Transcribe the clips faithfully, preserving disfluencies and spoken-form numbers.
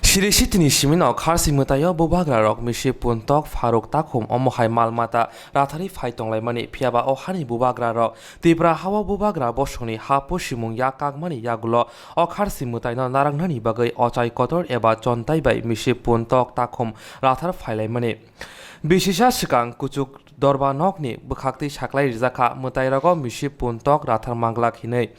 Siri sitini simino kharsi mwtaio bubagrarok misi puntok, pharuk, takhum omo hai mal mata ratharwi phai tonglaimani, phiyaba o hani bubagrarok Tipra hao bubagra bosongni ha pusimung yak kakmani yagulo o kharsi mwtaino narwknani bagwi ochai kotor eba chontai bai misi puntok, takhum rathar phailaimani. Bisisa swkang kuchuk dorba nokni bwkhaktwi saklai rijak kha mwtairogo misi puntok rathar manglak hinwi.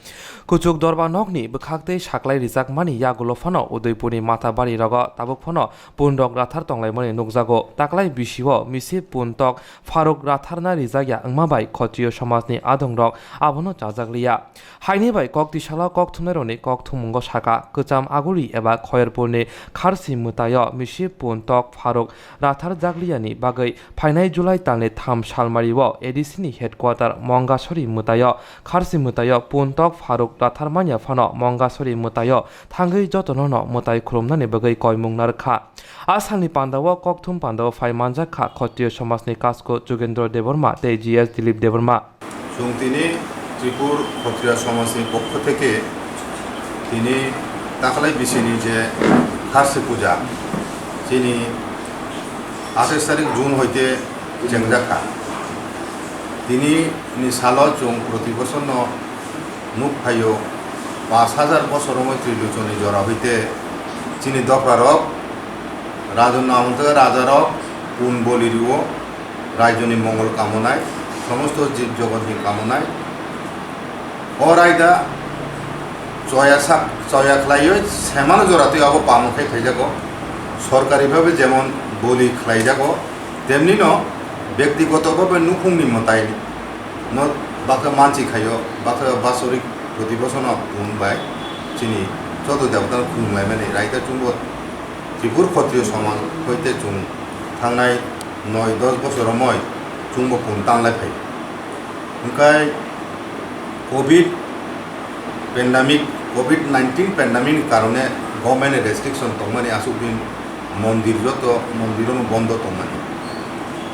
Kuchuk dorba nokni bwkhaktwi saklai rijakmani yagulo phano Udaipurni Mathabari rogo tabuk phano punrok rathar tonglaimani nukjago. Taklai bisio misi puntok pharuk ratharna rijakya wngma bai khotriyo somajni adongrok abono chajakliya. Haini bai kok tisalo kok thumnairokni kok thummungo saka, kwcham aguli eba khoyerpurni kharsi mwtaio misi puntok pharuk rathar jakliyani bagwi phainai July talni tham salmario A D C ni headquarter Mongasori mwtaio kharsi mwtaio puntok pharuk rathar manya phano Mongasori mwtaio thangwi jotono no mwtai khulumnani bagwi koimung narwkha. A salni pandao kokthum pandao phai manjak kha Khotriyo Somajni Kasko Jugendro Debbarma tei G S Dilip Debbarma. Chwng tini Tripur Khotriya Somajni pokho theke tini taklai bisini je Kharsi Puja, chini atais tarik June hoite chengjak kha. Tini ni salo chwng proti bochorno nuk phaio, pash hajar bochor romwi trilochoni jora hoite chini dokrarok, rajo namung tei rajarok pun boli rio, raijoni mongol kamonai, somosto jib jogotni kamonai. O raida choya sak, choya khlaiwi semano joratwi abo pamung khai khaijago. Sorkari bhabe jemon boli khlaijago, temnino bektigoto bhabe nukhungni mwtai no bakha manchi khaio, bakha basorik proti bochorno pun bai chini joto debota khulumlaimani raida chwngbo Tripur Khotriyo Somaj hoite chwng thangnai noi dos bochor romwi chwngbo pun tanglai phai. Hwnkhe covid pandemic, covid nineteen pandemic ni karone government ni restriction tongmani aswk din mondir joto mondir no bondo tongmani.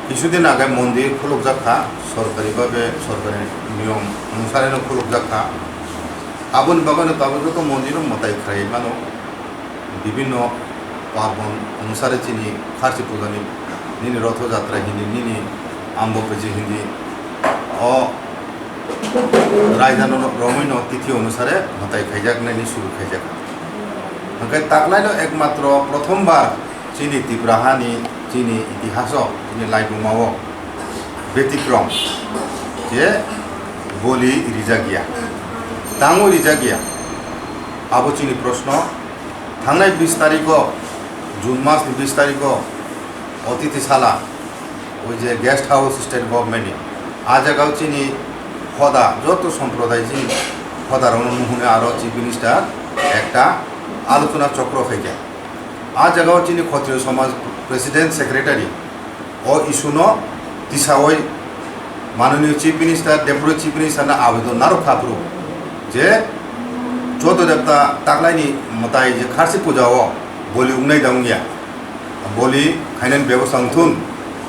Kisudin age mondir khulukjak kha, sorkari bhabe sorkari niyom onusare no khulukjak kha. Aboni bagwi no tabuk joto mondir no mwtai khlai mano. Bibhinno parbon onusare chini Kharsi Pujani nini Rotho Jatra hindi, nini Ambo Peji hindi, o raidano romwino tithi onusare mwtai khaijaknani suru khaijak. Hwnkhe taklaino ekmatro prothombar chini Tipra hani chini itihaso chini laibumao betikrom je boli rijak ya, tangwi rijak ya, abo chini proshno. Thangnai bis tarikho, June mas ni bis tarikho, Otiti Sala, oi je guest house state government ni, a jagao chini hoda, joto somproday chini hoda rokno nuhune aro Chief Minister ekta alochona chokro khaikha. A jagao chini Khotriyo Somaj President Secretary, o issue no tisawi Mananiya Chief Minister, Deputy Chief Minister no abedon narwk kha phuru je Chauddha Devta taklaini mwtai je Kharsi Puja o boli wngnai da wngya, boli khainani bebosta wngthun,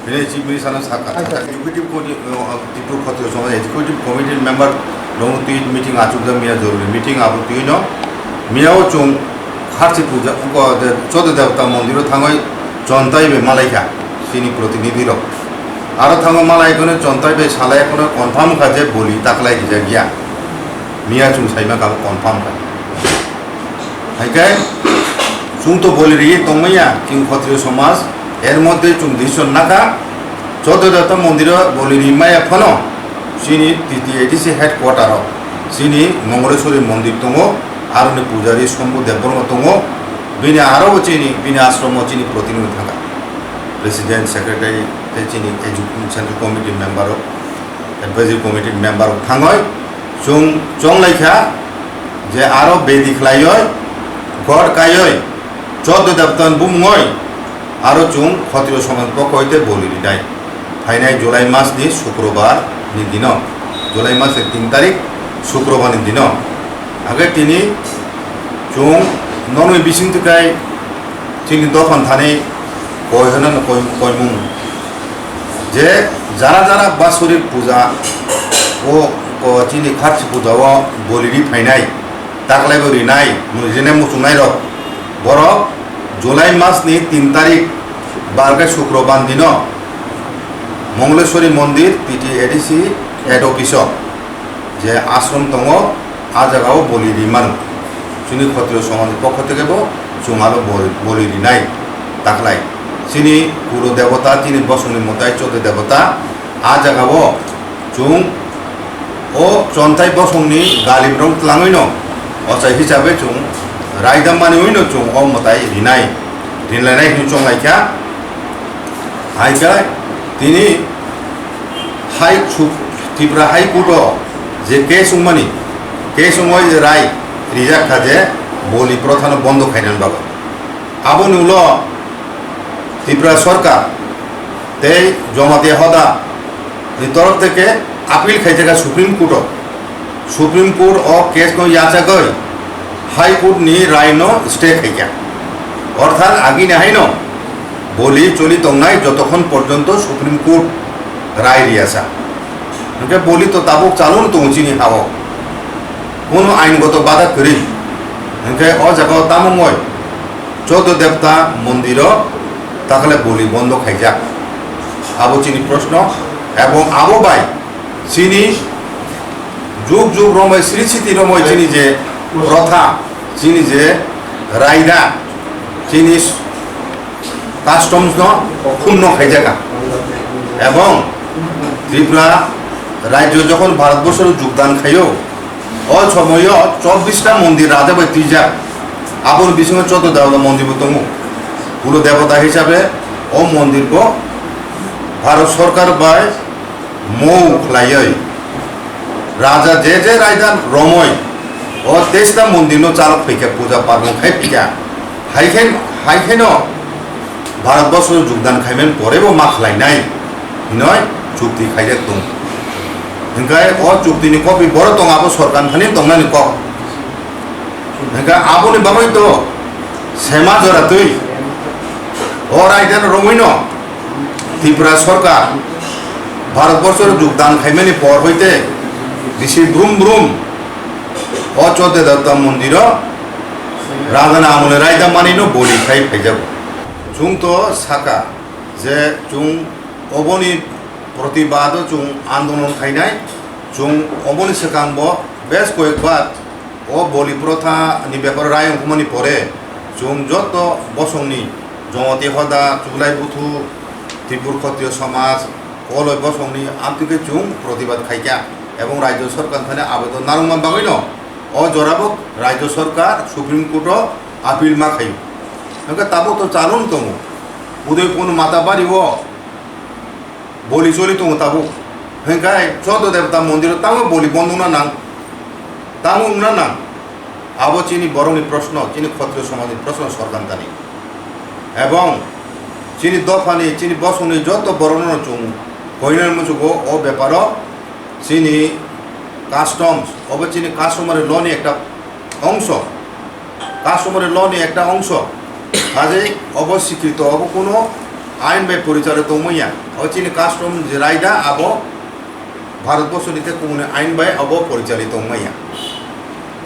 bini Chief Minister no sakha. Acha. Executive Committee, uh, Tripura Khotriyo Somaj Executive Committee member rokno twi meeting achukjak miya joruri meeting abo twi no miya o chwng Kharsi Puja, ungko de Chauddha Devta mondir o thangwi chontai bai malaikha chini protinidhi rok. Aro thango malai kono chontai bai salai kono confirm kha je boli taklai rijak ya. Miya chwng saima kha confirm kha. Hai khe chwng to boli ri tongmaya chwng Khotriyo Somaj, er moddhe chwng decision nakha Chauddha Devta mondir o boli ri maya phano chini T T A D C headquarter o chini Mongoleswari mondir tongo, aroni pujari Shambhu Debbarma tongo, bini aro bo chini, bini ashram o chini protinidhi thangkha, President, Secretary, tei chini edu-, Central Committee member rok, Advisory Committee member rok thangoi chwng chonglaikha je aro bedi khlaioi, God kaioi, Chauddha Devta ni bumungoi aro chwng Khotriyo Somaj pokho hoite boli rinai. Phainai July mas ni Sukrobar ni dino, July mas ni tin tarik Sukrobar ni dino. Hake tini chwng nokni bising twi kai chini dophan thani koi hwnano koi, koimung je jara jara Basorik puja o, o chini Kharsi puja o boli ri phainai, taklai bo rinai, mui rine muchungnai rok borok July mas ni tin tarik, barkhe Sukrobar dino Mongleshwari Mondir T T A D C head office o je ashram tongo, a jaga o boli ri mano. Chini Khotriyo somaj ni pokho theke bo chwng aro boli, boli rinai takhlai. Chini Kuro Debota, chini bosong ni mwtai Chodo Debota, a jaga o chwng o chontai bosong ni galim rok twlangwi no ochai hisabe chwng raida manwi no chwng o mwtai rinai, rinlainai hinwi chonglai kha. Hai khe tini High Su-, Tripura High Court o je case wngmani, case wngwi rai rijak kha je boli prothano bondo khainani bagwi. Aboni ulo Tripura Sarkar tei Jamatia Hoda ni torof theke appeal khaijak kha Supreme Court o. Supreme Court o case no yachagwi High Court ni rai no stay khaikha. Orthat agini haino boli choli tongnai jotokhon porjonto Supreme Court rai riyasa. Hwnkhe boli to tabuk chalun tongo chini ha-o. Kono aingoto bada kwrwi. Hwnkhe o jaga o tamo wngoi Chodo Debta mondiro takhle boli bondo khaijak. Abo chini proshno. Ebong abo bai chini jug jug romoi, sri sriti romoi chini je protha, chini je raida, chini customs no khunno khaijaka. Ebong Tripura rajyo jokhon Bharatborsho jogdan khaio, o somoyo chobbish ta mondir raja bai twijak. Aboni bisingo Chodo Debota mondir bo tongo. Kuro debota hisabe o mondir bo Bharat Sarkar bai mou khlaiwi raja je je raida romoi o teista mondir no chalok phaikha, puja parbon khai phaikha. Hai khe, hai khe no Bharatborsho jogdan khaimani pore bo ma khlainai hinoi chukti khaijak tong. Hwnkhe o chukti ni copy boro tong, abo sorkar thani tongnani kok. Hwnkhe aboni bagwi to sema jora twi o raida no romwi no Tripura Sarkar Bharatborsho jogdan khaimani por hoite bisi brum brum o Chodo Debta mondiro rajani amole raida manino boli khai phaijago. Chwng to saka je chwng oboni protibado chwng andolon khainai, chwng oboni swkangbo bes koyekbar o boli protha ni beparo rai ongkhormani pore chwng joto bosongni Jamatia Hoda, Chuglai Buthu, Tripura Khotriyo Somaj, Koloi bosongni amtwi khe chwng protibad khaikha ebong Rajyo Sarkar thani abedon narwkma bagwino o jorabo Rajyo Sarkar Supreme Court o appeal ma khaio. Hwnkhe tabuk to chalon tongo, Udaipur Matabari o boli choli tongo tabuk. Hwnkhe Chodo Debota mondir o tamo boli bondo wngna nang, tamo wngna nang? Abo chini borokni proshno, chini Khotriyo somajni proshno sorkar thani. Ebong chini dophani, chini bosongni joto borokno chwng koinani muchugo o beparo chini customs, obo chini customary law ni ekta ongso, customary law ni ekta ongso. Haje obo sikrito, obo kuno ain bai porichalo tongmaya. O chini custom je raida abo Bharatborsho ni tei kubuni ain bai abo porichalito wngmaya.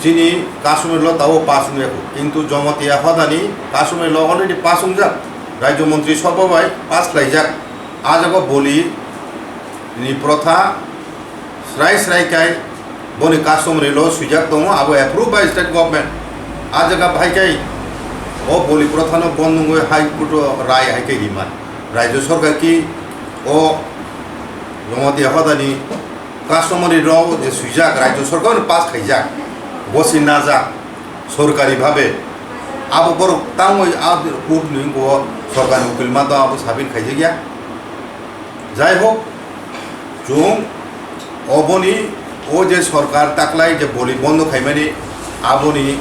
Chini customary law tabuk pass wngya kho, kintu Jamatia Hodani customary law already pass wngjak, Rajya Montri Sabha bai pass khlaijak. A jaga boli ni protha srai srai kai boni customary law swijak tongo, abo approve by state government. A jaga bahai kai o boli protha no bond wngwi High Court o rai hai kai riman. Rajya Sarkar ki o Jamatia Hodani customary law je swijak, Rajya Sarkar ni pass khaijak, bosi najak sorkari bhabe. Abo borok tangwi a court ni bo sorkar ni ukil ma to abo sabit khaijakya. Jai hok, chwng oboni o je sorkar taklai je boli bondo khaimani, aboni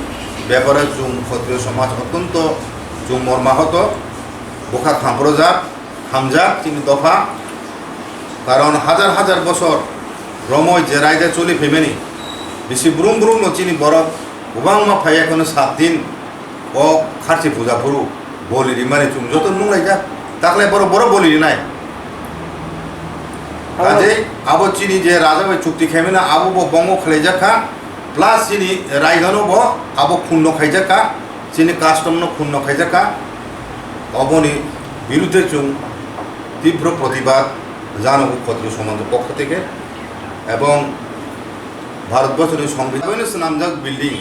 bepare chwng Khotriyo somaj ottonto chwng mormahoto, bwkha khamprojak, hamjak chini dopha. Karon hajar hajar bosor romoi je raida choli phaimani, bisi brum brum no chini borok kwbangma phaiya kheno sat din o kharchi puja phuru boli rimani chwng joto nunglaijak. Takle borok, borok boli rinai. Abo Kaje abo chini je raja bai chukti khaimani abo bo bongo khwlaijak kha, plus chini raigano bo abo khunno khaijak kha, chini custom no khunno khaijak kha. Oboni birudhe chwng tibro protibad janogo Khatriyo somajni pokho theke ebong Bharatborsoni Songbidan swnamjak building.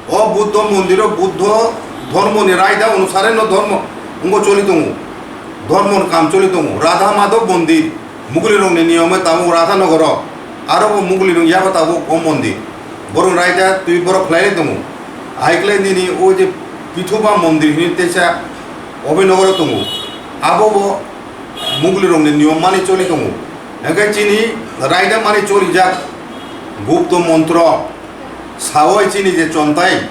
O Buddho mondiro Buddho dhormoni raida onusareno dhormo wngbo choli tongo, dhormoni kam choli tongo. Radha Madhab mondir Muglirokni niyome tabuk Radhanogoro, aro bo Muglirok yago tabuk o mondir. Borok raida twi borok khlailai tongo. Ahaiklai nini o je Pithoba mondir hini teisa Abhinogoro tongo. Abo bo Muglirokni niyom mani choli tongo. Hingkhe chini raida mani cholijak gupto montro. Sawai chini je chontai,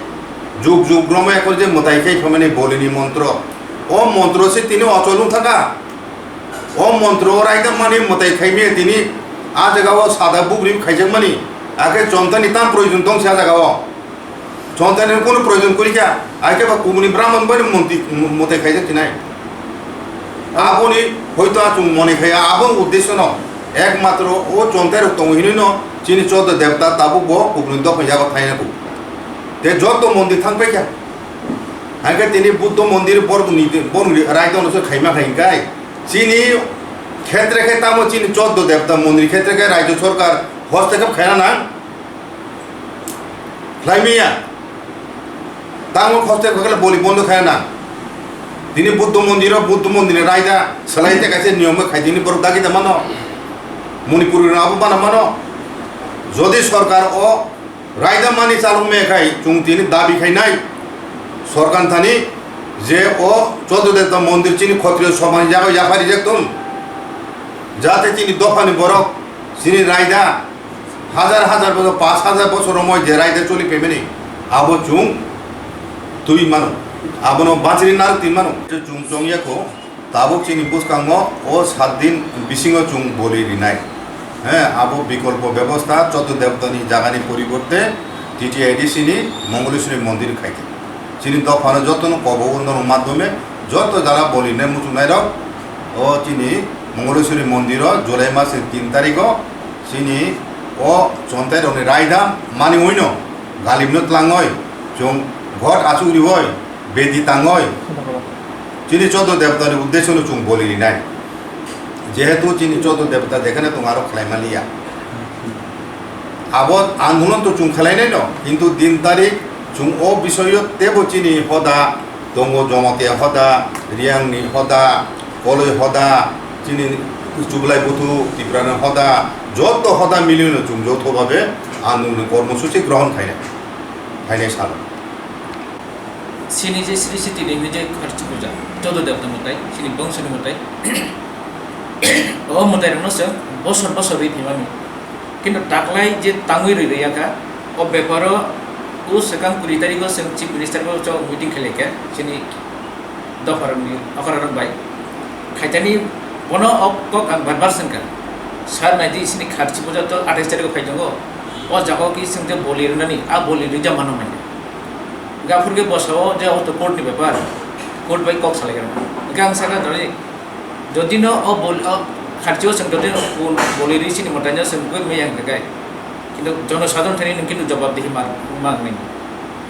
jug jug romwi ekor je mwtai khai phaimani bolini montro. O montro se tini ochol wng thaka. O montro o raida mani mwtai khaimani tini a jaga o sada bugri khaijakmani. Akhe chontani tam proyojon tong se a jaga o. Chontani kono proyojon kwrwi kha. Akhe ba kubuni brahman bai monti mwtai khaijak tinai. Aboni hoito achung mone khai abo uddesyo no ekmatro o chontai rok tongo hinui no chini choddo debta tabuk bo kubuni dopha yago thaina ku. Te jotto mondir thang pai kha. Hingkhe tini Buddho mondir borok ni, borok ni raida no se khaima khai hingkai. Chini khetre khe tamo chini choddo debta mondir khetre khe rajyo sorkar hoste khe khaina nang. Khlaimiya. Tamo hoste khe boli bondo khaina nang. Tini Buddho mondiro, Buddho mondir ni raida salai te kaisa niyom khai tini borok dagi da mano. Manipur ni abo bana mano. Jodi sorkar o raida mani chalok me khai chwng tini dabi khainai sorkar thani je o Chododebta mondir chini Khatriyo somaj yago yaphari jek tong jate chini dophani borok chini raida hajar hajar bosor, pash hajar bosor romoi je raida choli pemeni abo chwng twi mano, abono bachiri narwk twi mano. Chwng chong yakho. Tabuk chini bwskango o saat din bisingo chwng boli rinai. He, abo bikolpo bebostha, Choddo Debtani jagani poriborte T T I D C ni Mongoleshwari mondir khaikhe. Chini dophano jotono kobo undano madhyome joto jara boli rinai muchungnairok o chini Mongoleshwari mondiro July masni tin tarikho chini o chontairokni raida mani uino galibno tlangoi chwng ghot achuk rioi bedi tangoi chini Choddo Debtani uddesyono chwng boli rinai. Jehetu chini Choddo Debta jekhane tongo aro khlai maliya. Abo andolon to chwng khlainai no, kintu din tarik chwng o bisoyo tebo chini hoda tongo, Jamatia hoda, Riyangni hoda, Koloi hoda, chini Chublai Buthu, Tiprani hoda, joto hoda milino chwng joto babe andoloni kormosuchi grohon khainai, khainai salo. Chini je Sri Siti ni je Kharchi puja, Choddo Debta mwtai, chini bongso ni mwtai. O mwtai rokno chwng bosor bosor ri phimani. Kintu taklai je tangwi rwi rwi yakha, o beparo o swkang kuri tarikh o chwng Chief Minister bo chwng meeting khlai kha, chini dopharokni okra rok bai. Khaitani bono o kok ang bar bar swngkha. Sir naidi chini Kharchi puja to athais tarikh o phai tongo. O jaga o ki chwng je boli rwnani, a boli rwja mano manya. Gaphur khe bwsa o je auto court ni bepar, court bai kok salai kha. Hingkhe ang sakha jodi, jodi no o bol-, o Kharchi o chwng jodi no bol-, boli rwi chini mwtai no chwng koi maya hingkha khe. Kintu jono sadharon thani nwng kintu jobab dihi mar-, mar nini.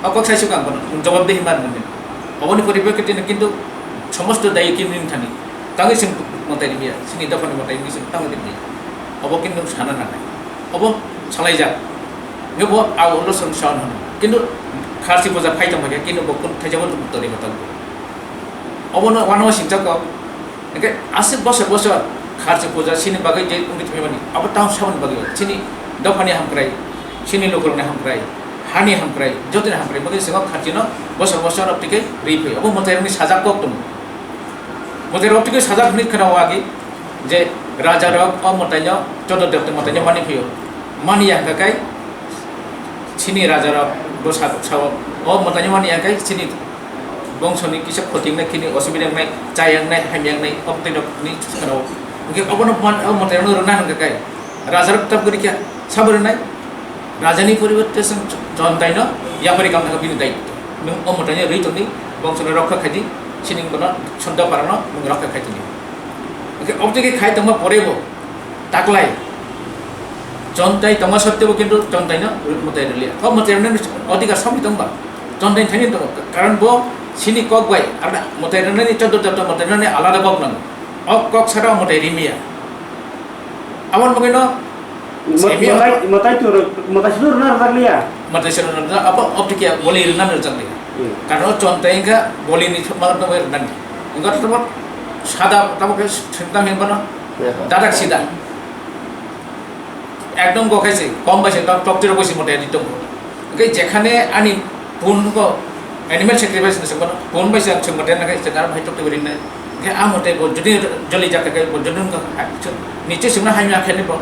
O kok sai sukang bono nwng jobab dihi mar nini. Oboni poripekkhe tini kintu somosto dayi kini nini thani. Tangwi chwng mwtai rwya, chini dophani mwtai wngwi chwng tangwi rwya. Obo kintu sana nangnai. Obo salaijak. Nge bo abo ulo song saon hano. Kintu Kharchi puja phai tong phai khe, kintu bo kun thaijabo tori hotel. Obono wano singcha kok. Hingke aswk bosor bosor Kharchi puja chini bagwi je wngwi thangmani. Abo tamo saboni bagwi chini dophani hamkrai, chini lukurokni hamkrai, hani hamkrai, jotoni hamkrai bagwi chwng Kharchino bosor bosor abtike rwi phai. Obo mwtairokni sajak kok tongo. Mwtairok abtike sajak hwnwi khwnao agi. Je rajarok o mwtaino, Choddo Debta mwtaino mani phio. Mani ya hwnkha khe chini rajarok bwsa sao o mwtaino mani ya khe chini bongsoni kisa khotingnai, kini osubida wngnai, chayangnai, hamyangnai, o twi rok ni kheno. Hwnkhe obono man, o mwtaino rwna hwnkha khe rajarok tab kwrwi khe sabo rwnai. Rajani poriborte chwng chontaino yapari kamna bini daitto. Nwng o mwtaino rwi tongdi, bongsoni rokha khaidi, sining bono chonta parano nwng rokha khaitoni. Hwnkhe obotwi khe khai tongma porebo taklai chontai tongma sottebo kintu chontaino mwtai rwliya. O mwtai rwnani odhikar saboni tongba? Chontaini thani tongo. Karon bo Chini kok bai, arda mwtai rwnani choddo jotto mwtai rwnani alada kok nango. O kok sara mwtai rimya. Aboni bagwino Mo-, semiyo motai, motai tu, motai sudu rwna rwjak liya. Mwtai sara rwna, abo optikia boli rwna rwjak liya. Hmm. Karon o chontai wngkha bolini thwkma rwna bai rwnani. Wngkha tamo sada, tamo khe sengtam hemphano. Ya. Dadak sida. Ekdom go khaise, kom bai se, tok, tok tiro boisi motai di tongo. Hingke jekhane ani pun go animal sacrifice ni sengmano, pun bai se ang sengmano, nakhai se, naram hai tok tiro rinai. Hingke a motai bo jodi joli jak khe bo jodi wngkha, ha, se, niche sengna hamya khe ni bo.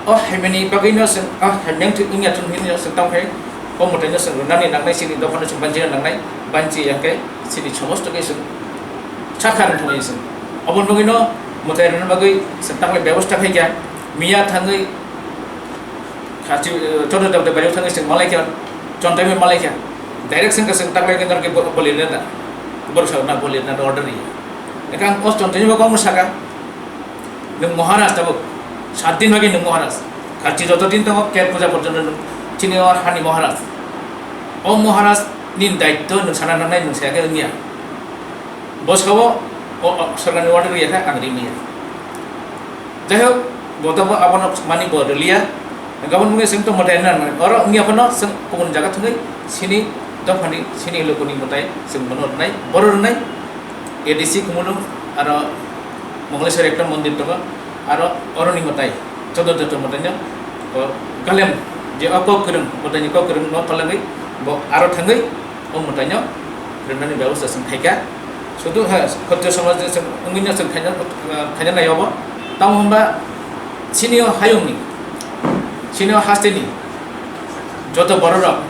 O hamya ni bagwi no seng, o hamya thik wngya thung hini no seng tong khe, o motai no seng nani nangnai sini dophano seng banjina nangnai, banchi yang khe sini somosto khe seng. Sakha rwng thangwi se. Oboni bagwino mwtai rwna bagwi se taklai bebosta khaikha. Miya thangwi khachi, eh, Chondro Debata bario thangwi se malaikha, chontaimwi malaikha. Direct se wngkha se taklai khe norokhe bo-, bolirna da. Borok sakna bolirna da order ri. Ekha ang o chontaimwi bo kok mwsakha. Nwng Maharaj tabuk. Sat din bagwi nwng Maharaj. Khachi joto din tongo, Ket puja porjonto nwng chini o hani Maharaj. O Maharaj ni daitto nwng sana nangnai nwng saya khe wngya. Bwskao o, o, sorkarni order rwya khe ang rimaya. Jai hok, bo tabuk abono mani bo rwliya. Gabon mungwi chwng tongma tei nang nang. Oro wngya phano chwng kubun jaga thangwi sini dophani, sini lukuni mwtai chwng bono rwnai, boro rwnai. A D C Khumulwng aro Mongleshwar ekta mondir tongo. Aro oroni mwtai, Choddo Jotto mwtaino, o, Galem, je o kok kwrwng, mwtaini kok kwrwng no tolagwi bo aro thangwi o mwtaino rwnani bebosta chwng khaikha. Sudu ha, khotto somaj je chwng wngwino chwng khaina, khaina nai obo. Tamo hwnba chini o hayungni, chini o hasteni joto bororok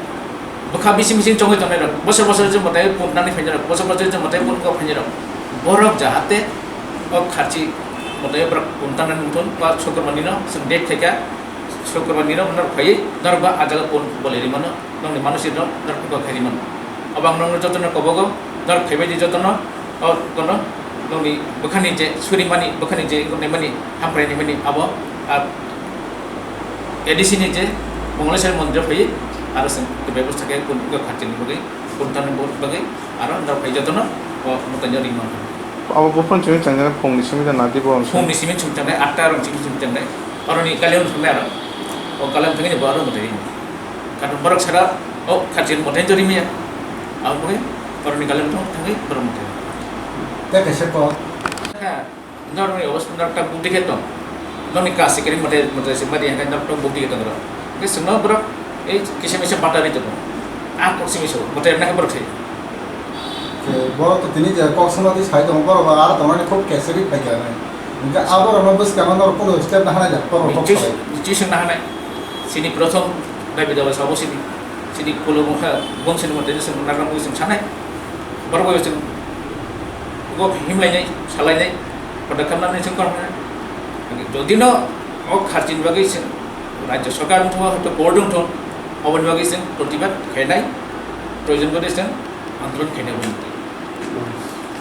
bwkha bising bising chongwi tongnai rok, bosor bosor je mwtai punani phainai rok, bosor bosor je mwtai punko phainai rok, borok jahate o kharchi mwtai borok puntanani wngthun ba Sukurmanino chwng date khaikha, Sukurmanino norok phaiwi norok ba a jaga pun bolai rimano, nokni manusirno norok kok khai rimano. Obo ang nokno jotono kobogo, norok phaibai di jotono, o kono nokni bwkhani je surimani, bwkhani je naimani, hamkrai naimani abo, a, A D C ni je Mongleshwar mondir phaiwi aro chwng bebosta khe pun kharchini bagwi, puntanani bagwi aro norok phai jotono o mwtaino ringmano. Abo buphang chini changjana phungni simi da nadi bo. Phungni simi chwng changnai, atta rok chini chwng changnai. Oroni kalion thumnai aro. O kalion thangni bo aro mwtai ringmano. Karon borok sara o kharchini mwtai to rimya. Abo bagwi oroni kalion thang thangwi borok mwtai. Tei kaisa kok. Ha, norokni obosta norok tak bukti khe tong. Nokni kasi kiri mwtai, mwtai se mari hangkai norok tak bukti khe tong rok. Hingke chwngno borok ei kisa misa batari tongo. A kok simi so, mwtai rwna khe borok se. Borok to tini je kok sima di sai tongo, borok aro tongnani khub keseri phai kha nai. Hingke a borok no bwskango norok kulo step na hanai jak borok kok salai. Nichi sung na hanai. Sini prothom David Dawai sabo sini. Sini kulo bongsa, bongsa ni mwtai sung nagra mui sung sanai. Borok bai sung go himlai nai, salai nai. Pada kamna ni sung korma. Jodi no o kharchini bagwi sung Rajya Sarkar wngthung, hoito board wngthung, oboni bagwi sung protibad khainai. Proyojon gode sung andolon khainai boni.